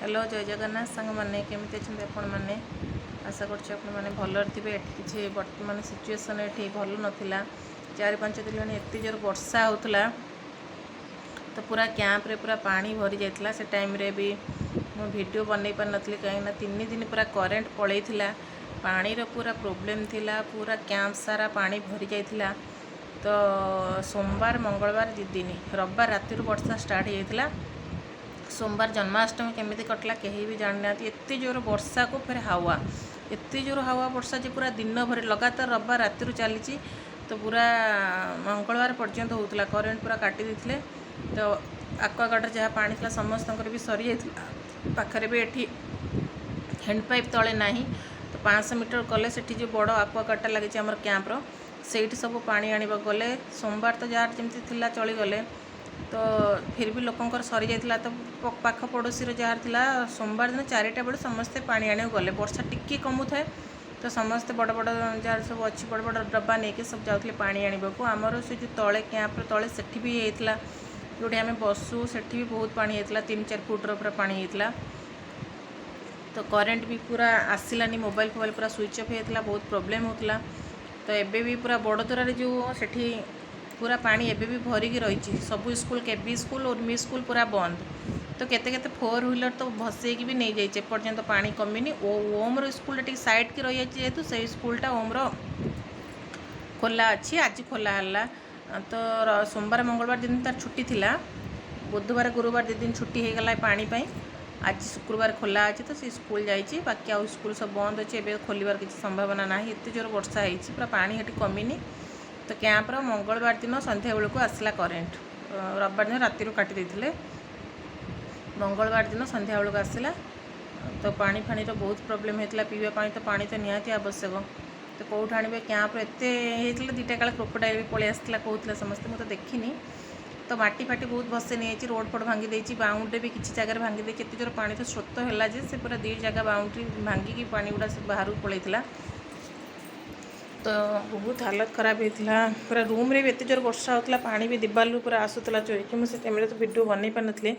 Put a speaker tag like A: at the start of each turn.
A: Hello, ଜୟ ଜଗନ୍ନାଥ ସାଙ୍ଗମାନେ। କେମିତି ଅଛନ୍ତି ଆପଣମାନେ? ଆଶା କରୁଛି ଆପଣମାନେ ଭଲରେ ଥିବେ। ଏଠି କିଛି ବର୍ତ୍ତମାନ ସିଚୁଏସନ୍ ଏଠି ଭଲ ନଥିଲା। 4-5 ଦିନ ହେଲାଣି ଏତେ ଜୋର ବର୍ଷା ହେଉଥିଲା, ତ ପୁରା କ୍ୟାମ୍ପରେ ପୁରା ପାଣି ଭରି ଯାଇଥିଲା। ସେ ଟାଇମ୍ରେ ବି ମୁଁ ଭିଡ଼ିଓ ବନେଇ ପାରିନଥିଲି, କାହିଁକିନା 3 ଦିନ ପୁରା କରେଣ୍ଟ ପଳେଇଥିଲା। ପାଣିର ପୁରା ପ୍ରୋବ୍ଲେମ୍ ଥିଲା, ପୁରା କ୍ୟାମ୍ପ ସାରା ପାଣି ଭରି ଯାଇଥିଲା। ତ ସୋମବାର, ମଙ୍ଗଳବାର 2 ଦିନ, ରବିବାର ରାତିରୁ ବର୍ଷା ଷ୍ଟାର୍ଟ ହେଇଯାଇଥିଲା। ସୋମବାର ଜନ୍ମାଷ୍ଟମୀ କେମିତି କଟିଲା, କେହି ବି ଜାଣିନାହାନ୍ତି। ଏତେ ଜୋର ବର୍ଷାକୁ ଫେର ହାୱା, ଏତେ ଜୋର ହାୱା ବର୍ଷା ଯେ ପୁରା ଦିନ ଭରି ଲଗାତାର ରବିବାର ରାତିରୁ ଚାଲିଛି, ତ ପୁରା ମଙ୍ଗଳବାର ପର୍ଯ୍ୟନ୍ତ ହେଉଥିଲା। କରେଣ୍ଟ ପୁରା କାଟି ଦେଇଥିଲେ। ତ ଆକ୍ୱାଗାର୍ଡ଼ରେ ଯାହା ପାଣି ଥିଲା, ସମସ୍ତଙ୍କର ବି ସରିଯାଇଥିଲା। ପାଖରେ ବି ଏଠି ହ୍ୟାଣ୍ଡ ପାଇପ୍ ତଳେ ନାହିଁ। ତ 500 ମିଟର ଗଲେ ସେଠି ଯେଉଁ ବଡ଼ ଆକ୍ୱାଗାର୍ଡ଼ଟା ଲାଗିଛି ଆମର କ୍ୟାମ୍ପର, ସେଇଠି ସବୁ ପାଣି ଆଣିବାକୁ ଗଲେ। ସୋମବାର ତ ଯାହାର ଯେମିତି ଥିଲା ଚଳିଗଲେ, ତ ଫିର୍ ବି ଲୋକଙ୍କର ସରିଯାଇଥିଲା। ତ ପାଖ ପଡ଼ୋଶୀର ଯାହାର ଥିଲା, ସୋମବାର ଦିନ 4ଟା ବେଳୁ ସମସ୍ତେ ପାଣି ଆଣିବାକୁ ଗଲେ। ବର୍ଷା ଟିକିଏ କମୁଥାଏ, ତ ସମସ୍ତେ ବଡ଼ ବଡ଼ ଯାହାର ସବୁ ଅଛି, ବଡ଼ ବଡ଼ ଡବା ନେଇକି ସବୁ ଯାଉଥିଲେ ପାଣି ଆଣିବାକୁ। ଆମର ସେ ଯେଉଁ ତଳେ, କ୍ୟାମ୍ପର ତଳେ, ସେଠି ବି ହେଇଥିଲା। ଯେଉଁଠି ଆମେ ବସୁ, ସେଠି ବି ବହୁତ ପାଣି ହେଇଥିଲା। 3-4 ଫୁଟର ପୁରା ପାଣି ହେଇଥିଲା। ତ କରେଣ୍ଟ ବି ପୁରା ଆସିଲାନି, ମୋବାଇଲ ଫୋବାଇଲ ପୁରା ସୁଇଚ୍ ଅଫ୍ ହେଇଯାଇଥିଲା, ବହୁତ ପ୍ରୋବ୍ଲେମ୍ ହେଉଥିଲା। ତ ଏବେ ବି ପୁରା ବଡ଼ଦୋରାରେ ଯେଉଁ, ସେଠି ପୁରା ପାଣି ଏବେ ବି ଭରିକି ରହିଛି। ସବୁ ସ୍କୁଲ, କେବି ସ୍କୁଲ, ଉର୍ମି ସ୍କୁଲ ପୁରା ବନ୍ଦ। ତ କେତେ କେତେ ଫୋର୍ ହ୍ୱିଲର୍ ତ ଭସେଇକି ବି ନେଇଯାଇଛି। ଏପର୍ଯ୍ୟନ୍ତ ପାଣି କମିନି। ଓ ଓମ୍ର ସ୍କୁଲଟା ଟିକେ ସାଇଡ଼୍କି ରହିଯାଇଛି ଯେହେତୁ, ସେଇ ସ୍କୁଲଟା ଓମ୍ର ଖୋଲା ଅଛି। ଆଜି ଖୋଲା ହେଲା। ତ ସୋମବାର, ମଙ୍ଗଳବାର ଦିନ ତାର ଛୁଟି ଥିଲା। ବୁଧବାର, ଗୁରୁବାର 2 ଦିନ ଛୁଟି ହେଇଗଲା ଏ ପାଣି ପାଇଁ। ଆଜି ଶୁକ୍ରବାର ଖୋଲା ଅଛି, ତ ସେ ସ୍କୁଲ ଯାଇଛି। ବାକି ଆଉ ସ୍କୁଲ ସବୁ ବନ୍ଦ ଅଛି। ଏବେ ଖୋଲିବାର କିଛି ସମ୍ଭାବନା ନାହିଁ। ଏତେ ଜୋର ବର୍ଷା ହେଇଛି, ପୁରା ପାଣି ସେଠି କମିନି। ତ କ୍ୟାମ୍ପର ମଙ୍ଗଳବାର ଦିନ ସନ୍ଧ୍ୟାବେଳକୁ ଆସିଲା କରେଣ୍ଟ। ରବିବାର ଦିନ ରାତିରୁ କାଟି ଦେଇଥିଲେ, ମଙ୍ଗଳବାର ଦିନ ସନ୍ଧ୍ୟାବେଳକୁ ଆସିଲା। ତ ପାଣି ଫାଣିର ବହୁତ ପ୍ରୋବ୍ଲେମ୍ ହେଇଥିଲା। ପିଇବା ପାଣି ତ, ପାଣି ତ ନିହାତି ଆବଶ୍ୟକ, ତ କେଉଁଠୁ ଆଣିବେ? କ୍ୟାମ୍ପର ଏତେ ହେଇଥିଲା, ଦୁଇଟା କାଳେ କ୍ରୋକୋଡାଇଲ୍ ବି ପଳେଇ ଆସିଥିଲା କହୁଥିଲେ ସମସ୍ତେ, ମୁଁ ତ ଦେଖିନି। ତ ମାଟି ଫାଟି ବହୁତ ଭସେଇ ନେଇଯାଇଛି, ରୋଡ଼ ଫୋଡ଼ ଭାଙ୍ଗି ଦେଇଛି, ବାଉଣ୍ଡ୍ରି ବି କିଛି ଜାଗାରେ ଭାଙ୍ଗି ଦେଇଛି। ଏତେ ଜୋର ପାଣି ତ ସ୍ରୋତ ହେଲା ଯେ ସେ ପୁରା ଦୁଇ ଜାଗା ବାଉଣ୍ଡ୍ରି ଭାଙ୍ଗିକି ପାଣି ଗୁଡ଼ା ସବୁ ବାହାରକୁ ପଳେଇଥିଲା। ତ ବହୁତ ହାଲତ ଖରାପ ହେଇଥିଲା ପୁରା। ରୁମ୍ରେ ବି ଏତେ ଜୋର ବର୍ଷା ହେଉଥିଲା, ପାଣି ବି ଦିବାଲରୁ ପୁରା ଆସୁଥିଲା ଚୋଇକି। ମୁଁ ସେ ଟାଇମ୍ରେ ତ ଭିଡ଼ିଓ ବନେଇ ପାରିନଥିଲି।